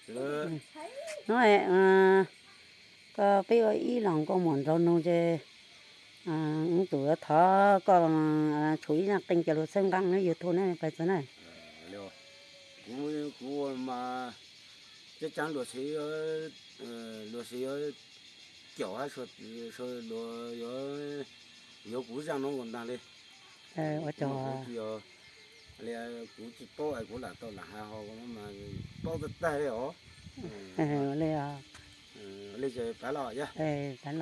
Hnub no koj peb ua ib los nkauj muam nraug nug ces wb tus yuav thov koj tshuv ib zaj qeej coj lug txhawb nqa lub YouTube na pais txog na. Kuv, kuv mas cov tsav luag si, luag si caum hab luag yuav kuv zaj no nkaus ntag li. Ua tsaug. Kuv tsis paub es kuv lam tau lam has ho mas paub tag tag li os. Li ces pav los yog, tawm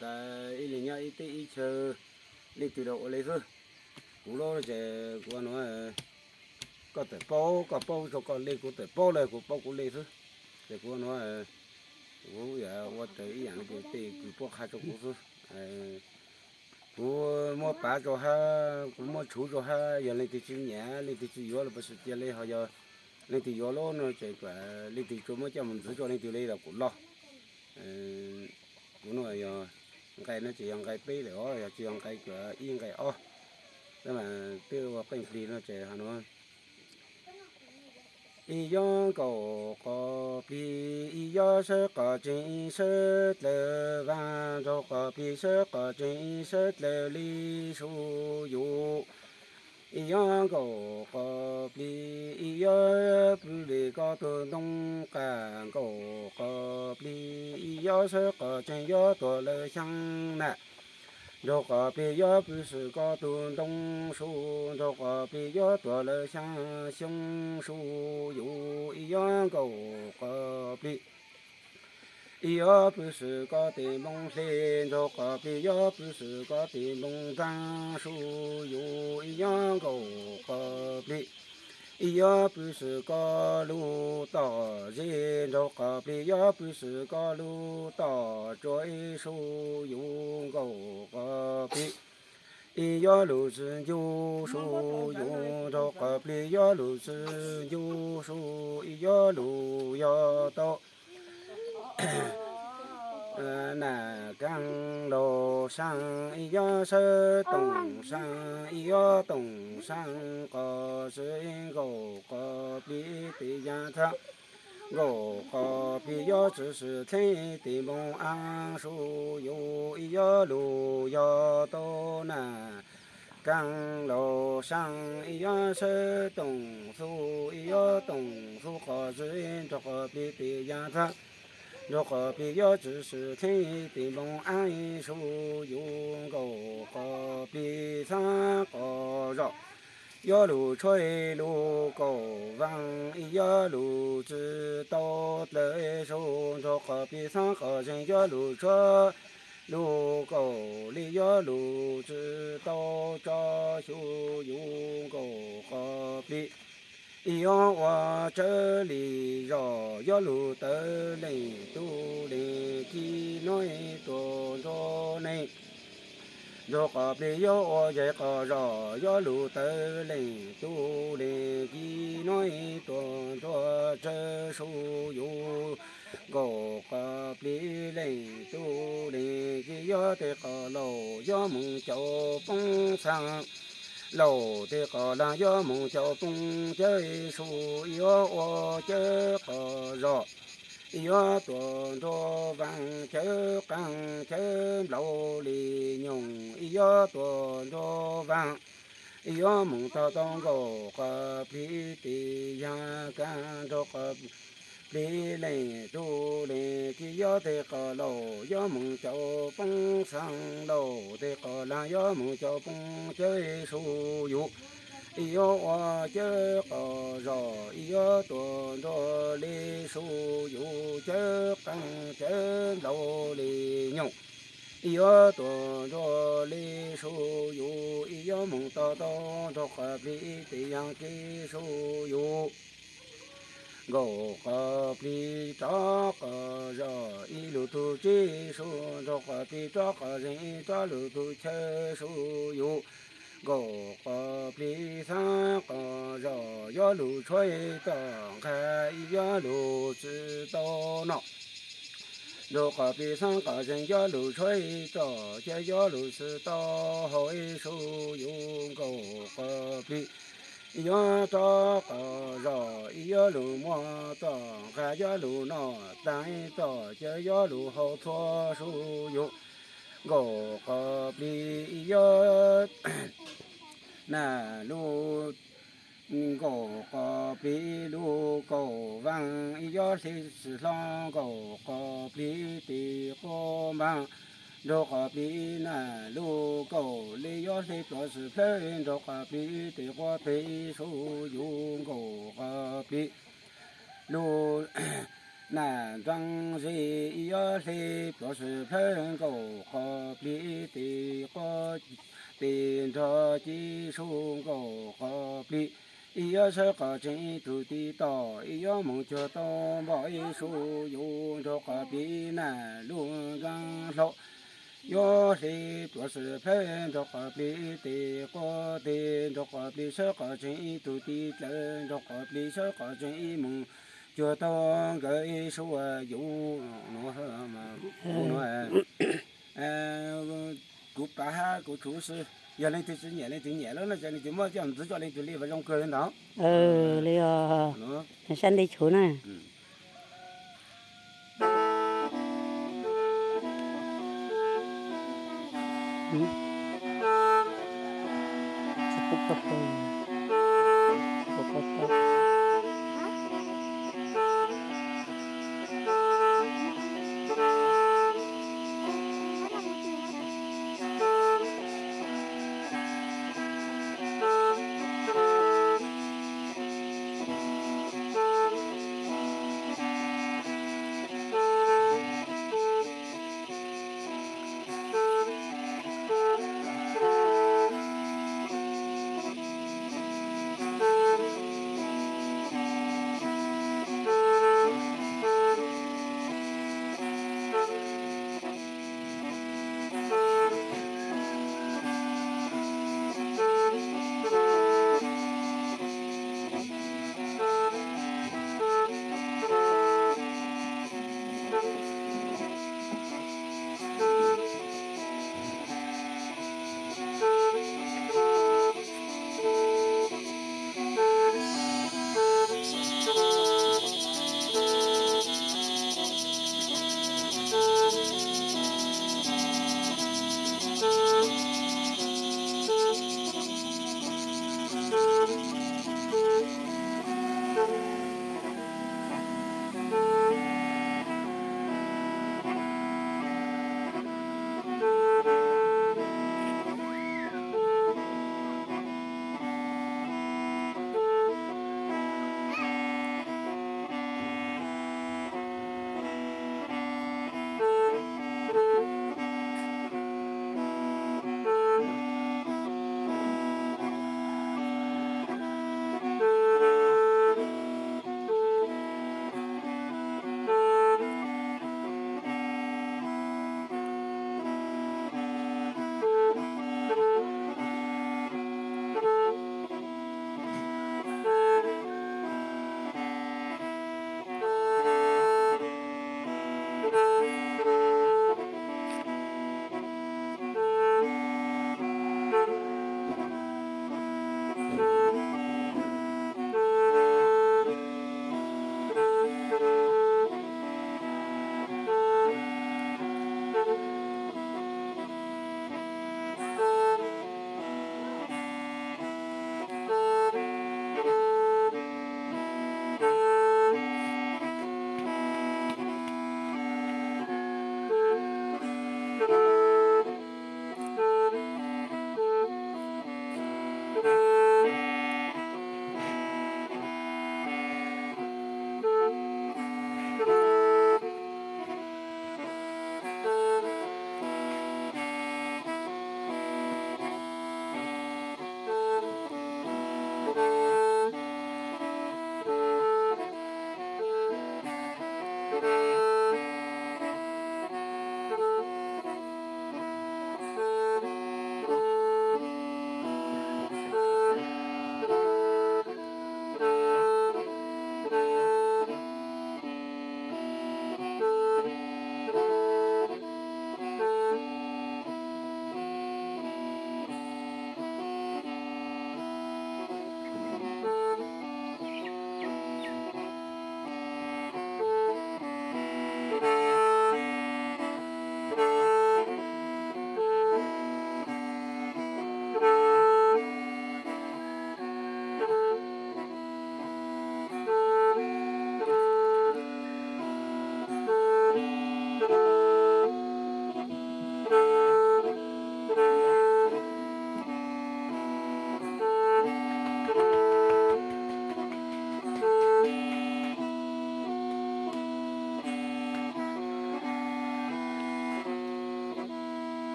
tas ib leeg nyob ib teb ib chaw, leej twg los ua li xwb. Kuv lub ces kuv ua nuav, koj tawm paub koj paub rua koj li, kuv tawm paub lawm kuv paub kuv li xwb. Ces kuv ua nuav, kuv ua raws ib yaam li tej kws puab qha rua kuv xwb. Kuv muab pav rua hab kuv muab tshuv rua hab yog leej twg tsis nyiam leej twg tsis yuav los puas tsis cia li, ho yog leej twg yuav lub no ces leej twg tsuas muab coj mus ntxiv rua leej twg li los kuv lug. Kuv nuav yog nqai no ces yog nqai peb lawm os, yog tsis yog nqai ib nqai ob. Tab mas peb ua qeej plig no ces ho nuav. Ib yob nkaum qos plig, ib yob sawb qos tseeg, ib sawb dlawg vaag, nraug qos plig sawb qos tseeg, ib sawb dlawg li su yus. Ib yob nkaum qos plig, ib yob pw li koj tug ntoo qas, nkaum qos plig, ib yob sawb qos tseeg, yob tuag lawv xyaa na. Nraug qos plig, yob pw xwm koj tug ntoo su, nraug qos plig, yob tuag lawv xyaa xyoo su yus. Ib yob nkaum qos plig, ib yob pw xwm koj tes npoo hle, nraug qos plig, yob pw xwm koj tes npoo ntaag su yus. Ib yob nkaum qos plig, ib yob pw xwm koj lug tom zeb, nraug qos plig, yob pw xwm koj lug tom tsua ib su yus. Nkaum qos plig, ib yob lug tsi ncu su yus, nraug qos plig, yob lug tsi ncu su. Ib yob lug yog tau nam kaag laug saab, ib yob sawb toom saab, ib yob toom saab qos tsi. Nkaum qos plig tes yaag thaab, nkaum qos plig yob tsi swm theeb tes npoo aav su yus. Ib yob lug yog tau nam kaag laug saab, ib yob sawb toom xu, ib yob toom xu qos tsi. Nraug qos plig tes yaag thaab, nraug qos plig yob tsi swm theeb tes npoo aav su yus. Nkaum qos plig xaab qos zom, yob lug tshuab lug kaum vaag, ib yob lug tsi tau dlawg su. Nraug qos plig xaab qos zeeg, yob lug tshuab lug kaum li, yob lug tsi tau tso xyu yus. Nkaum qos plig, ib yob ua tsawg li zos, yob lug tawv leej tug leej kis nuav tuaj nrug neeg. Nraug qos plig yob ua yaig qos zos, yob lug tawv leej tug leej kis nuav tuaj nrug tsawg su yus. Nkaum qos plig leej tug leej kis yob tes qos laug, yob moog caum poob txhaa, laug tes qos laag yob moog caum poob cawv su. Ib yob ua cawv qos zos, ib yob tuaj nrug vaag, cawv qaab cawv nplaum li nyoog, ib yob tuaj nrug vaag, ib yob moog tog tau. Nkaum qos plig tes yaag kaag, nraug qos plig leej tug leej kis yob tes qos laug, yob moog caum poob txhaa, laug tes qos laag yob moog caum poob cawv su yus. Ib yob ua cawv qos zos, ib yob tuaj nrug li su yus, cawv qaab cawv nplaum li nyoog, ib yob tuaj nrug li su yus. Ib yob moog tog tau, nraug qos plig tes yaag kis su yus. Nkaum qos plig rov qos zos, ib lug tug tsib su, nraug qos plig rov qos zeeg, rov lug tug chaw su yus. Nkaum qos plig xaab qos zos, yob lug tshuab tom nqag, ib yob lug tsi tau noj. Nraug qos plig xaab qos zeeg, yob lug tshuab tom xyaw, yob lug tsi tau haus su yus. Nkaum qos plig, ib yob rov qos zos, ib yob lug muag txoj nqag, yob lug noj taag ib txoj cawv, yob lug hau txhua su yug. Nkaum qos plig ib yob nag lug, nkaum qos plig lug kaum vaag, ib yob hle swm hlo nkaum qos plig tes quav npaag, nraug qos plig nag lug kaum le, yob hle pluav swm plhawv nraug qos plig tes quav plig su yug. Nkaum qos plig lug nag nraag ze, ib yob hle pluav swm plhawv nkaum qos plig tes quav tes nrog ci su nkaum qos plig. Ib yob sawv qos tseem ib tug ti tom, ib yob moog cuag tau npom ib su yug. Nraug qos plig nag lug nraag hlau, yob hle pluav swm plhawv nraug qos plig tes quav tes nraug qos plig, sawv qos tseem ib tug ti dlawg nraug qos plig, sawv qos tseem ib moog cuag tau nkawd ib su yug. Kuv pav hab kuv tshuv xwb, yog leej twg tsis nyiam leej twg nyiam lawm no ces nws tsis muaj coj ntxiv coj leej twg li, vas zoo kawg li ntawd. Li sab ntev tshuv na.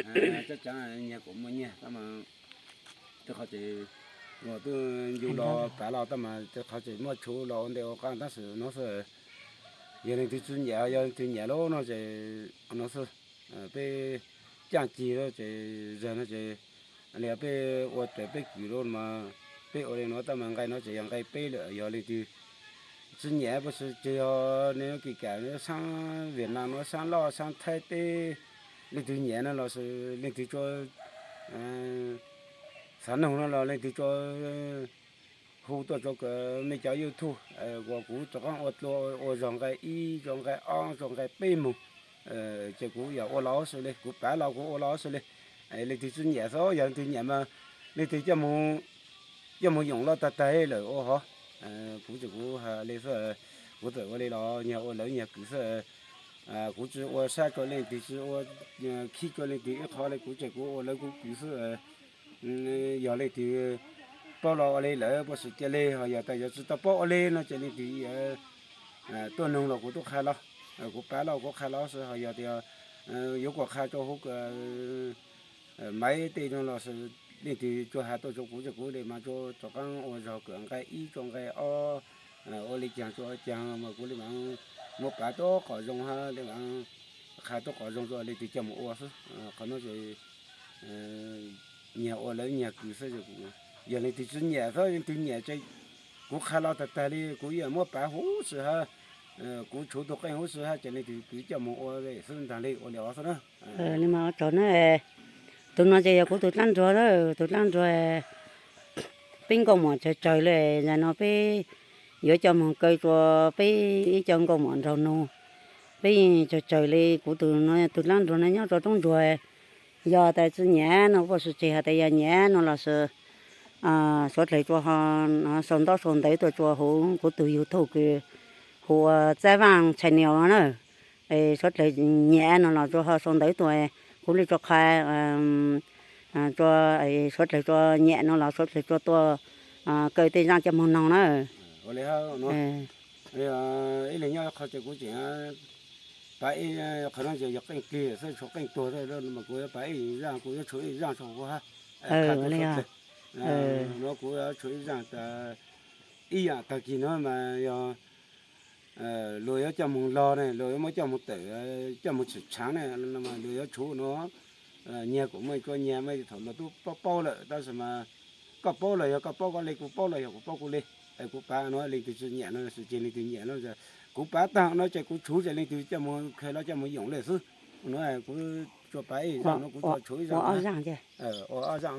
Tseem ceeb nyiag kuj muaj nyiag tab mas tej qhov tseem, luag twb ncu los pav los tab mas tej qhov tseem muaj tshuv los ua ntej ua qab tab sis no xwb. Yog leej twg tsis nyiam, yog leej twg nyiam lawm no ces no xwb. Peb caaj cig lawm ces zag no ces li peb ua raws peb kws lawm mas peb ua li no tab mas nqe no ces yog nqe peb lawm. Yog leej twg tsis nyiam puas tsis, ces yog nws kis kam sab Vietnam no, sab loj sab Thaib teb, leej twg nyiam no los sis leej twg tsuas xav noog no los leej twg tsuas hu tuaj rau mej cov YouTube uas kuv rov qaab ua dlua ua zog nqe ib rua nqe ob rua nqe peb moog, ces kuv yog ua los xwb li, kuv pav los kuv ua los xwb li. Leej twg tsis nyiam xwb, yog leej twg nyiam mas leej twg coj moog yoom loj tag tag lawm ua hov. Kuv tseem kuv has li xwb, kuv txawm ua li los nyiag ua lawv nyiag kws xwb. Kuv tsis ua sab rua leej twg, tsis ua khib rua leej twg ib qho li, kuv tseem kuv ua lawv kuv kws xwb. Yog leej twg paub los ua li lawm puas tsis cia li, ho yog tas yuav tsis tau paub ua li no ces leej twg tuaj noog los kuv tub qha los, kuv pav los kuv qha los xwb. Ho yog tias yuav kuas qha rua huv maiv tej no los leej twg tsuas has tuaj rua kuv ces kuv li mas tsuas rov qaab ua zog kws nqe ib rua nqe ob, ua li caag rua caag mas kuv li mas muab pav tuab qhov zoo hab li mas qha tuab qhov zoo rua leej twg coj moog ua xwb. Qhov no ces nyiag ua lawv nyiag kws xwb. Yog leej twg tsis nyiam xwb, leej twg nyiam ces kuv qha los tag tag li, kuv yeej muab pav huv si hab, kuv tshuv tug qeej huv si hab ces leej twg kws coj moog ua xwb ntag li, ua li os xwb na. Li mas tsaug na. Tug no ces yog kuv tug dlaab nruag, tug dlaab nruag peb nkauj mom tsawg tsawg li, zag no peb yuav coj moog kaw rua peb ib co nkauj mom nraug nug, peb tsawg tsawg li. Kuv tug dlaab nruag no nyob rua roob ntsuag, yog tas tsis nyiam no puas tsis tseg, has tas yog nyiam no los sis suav dlawg tsuas ho sau ntaub sau ntawv tuaj rua huv kuv tug YouTube kws hu ua Txaib Vaaj channel no na. Suav dlawg nyiam no los tsuas ho sau ntawv tuaj, kuv li tsuas qha, suav dlawg tsuas nyiam no los suav dlawg tsuas tuaj kaw tej zaaj coj moog noog na. Ib leeg nyob qhov ces kuv tseem pav ib qho no ces yog qeej kig xwb, tshuav qeej tuag xwb mas kuv yuav pav ib zaaj, kuv yuav tshuav ib zaaj rua huv hab. Ua li no kuv yuav tshuav ib zaaj tas ib yaam tag kis no mas yog luag yuav coj moog log ne, luag yuav muab coj moog tawm, coj moog tshwm tshaav ne, luag yuav tshuv no. Nyiag kuj muaj cua nyiag, muaj thaum luag tub paub paub lawm, tab sis mas koj paub los yog koj paub koj li, kuv paub los yog kuv paub kuv li. Kuv pav no leej twg tsis nyiam no ces leej twg nyiam no, kuv pav taag no ces kuv tshuv ces leej twg coj moog khe los coj moog yoom li xwb. No kuv tsuas pav ib zaaj no kuv tsuas tshuv ib zaaj, ua ob zaaj.